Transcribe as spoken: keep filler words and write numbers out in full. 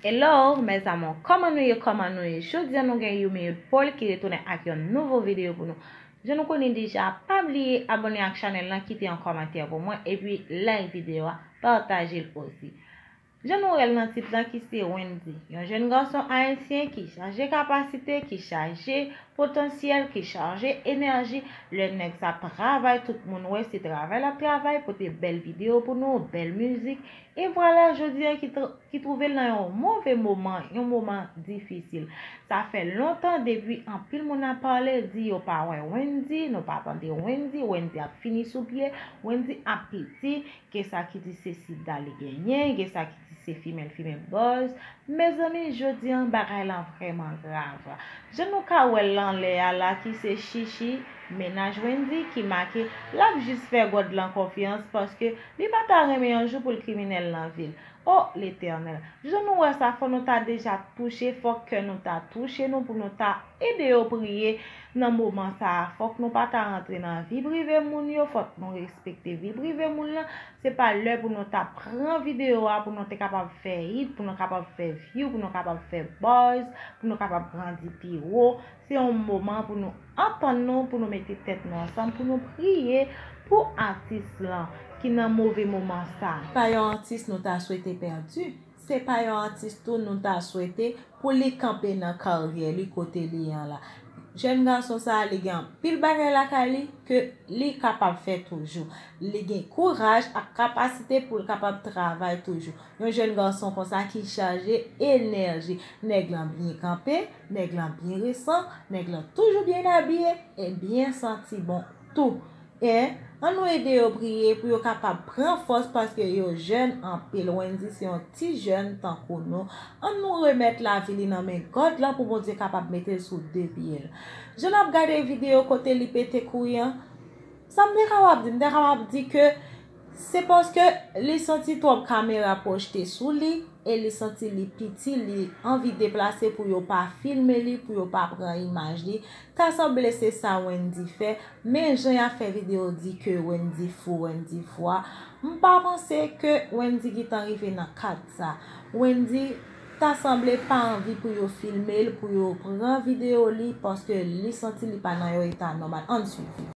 Hello, mes amours, kòman nou ye, kòman nou ye? Jodi a nou gen Youmi Youth Paul ki retounen ak yon nouvo videyo pou nou. Jan nou konnen deja, pa bliye abòne ak chanèl lan, kite yon kòmantè pou mwen, epi like videyo a, pataje l osi. Jan nou wè l nan tit lan ki se Wendy, yon jèn gason ayisyen ki chaje kapasite, ki chaje potansyèl, ki chaje enèji. Lè nèg sa ap travay, tout moun wè se travay l ap travay, pote bèl videyo pou nou, bèl mizik. E vwala, jodi a ki, tr- ki twouve l nan yon move moman, yon moman difisil. Sa fè lontan depi anpil moun ap pale, di yo pa wè Wendy, nou pa tande Wendy, Wendy ap fini sou pye, Wendy ap piti, gen sa ki di se sida li genyen, gen sa ki di se fimen l fimen buzz. Mezanmi, jodi a bagay lan vrèman grav. Jan nou ka wè l anlè a la ki se Chichi, mennaj Wendy ki make l ap jis fè God lan konfyans paske li pa ta renmen yon jou pou l kriminèl nan vi l. O Letènèl, jan nou wè sa, fò nou ta deja touche, fò kè nou ta touche nou pou nou ta ede yo priye nan moman sa a. Fòk nou pa ta rantre nan vi prive moun yo, fòk nou respekte vi prive moun lan. Se pa lè pou nou ta pran videyo a pou nou te kapab fè hit, pou nou kapab fè view, pou nou kapab fè buzz, pou nou kapab grandi pi wo. Se yon moman pou nou antann nou, pou nou mete tèt nou ansanm, pou nou priye pou atis lan ki nan move moman sa. Pa yon atis nou ta swete pèdi, se pa yon atis tou nou ta swete pou li kanpe nan karyè li kote li an la. Jèn gason sa a, li gen anpil bagay lakay li ke li kapab fè toujou. Li gen kouraj ak kapasite pou l kapab travay toujou. Yon jèn gason konsa ki chaje enèji. Nèg lan byen kanpe, nèg lan byen resan, nèg lan toujou byen abiye e byen santi bon tou. E ann nou ede yo priye pou yo kapab pran fòs paske yo jèn anpil. Wendy se yon ti jèn tankou nou. Ann nou remèt lavi li nan men God lan pou Bondye kapab mete l sou de pye l. Jan n ap gade videyo kote li pete kouri an, sa m te kapab di? M te kapab di ke se paske li santi twòp kamera pwojte sou li e li santi li piti, li anvi deplase pou yo pa filme li, pou yo pa pran imaj li. Ta sanble se sa Wendy fè, men jan y ap fè videyo di ke Wendy fou, Wendy fou a, m pa panse ke Wendy gentan rive nan kad sa. Wendy ta sanble pa anvi pou yo filme l, pou yo pran videyo li, paske li santi li pa nan yon eta nòmal. Ann swiv.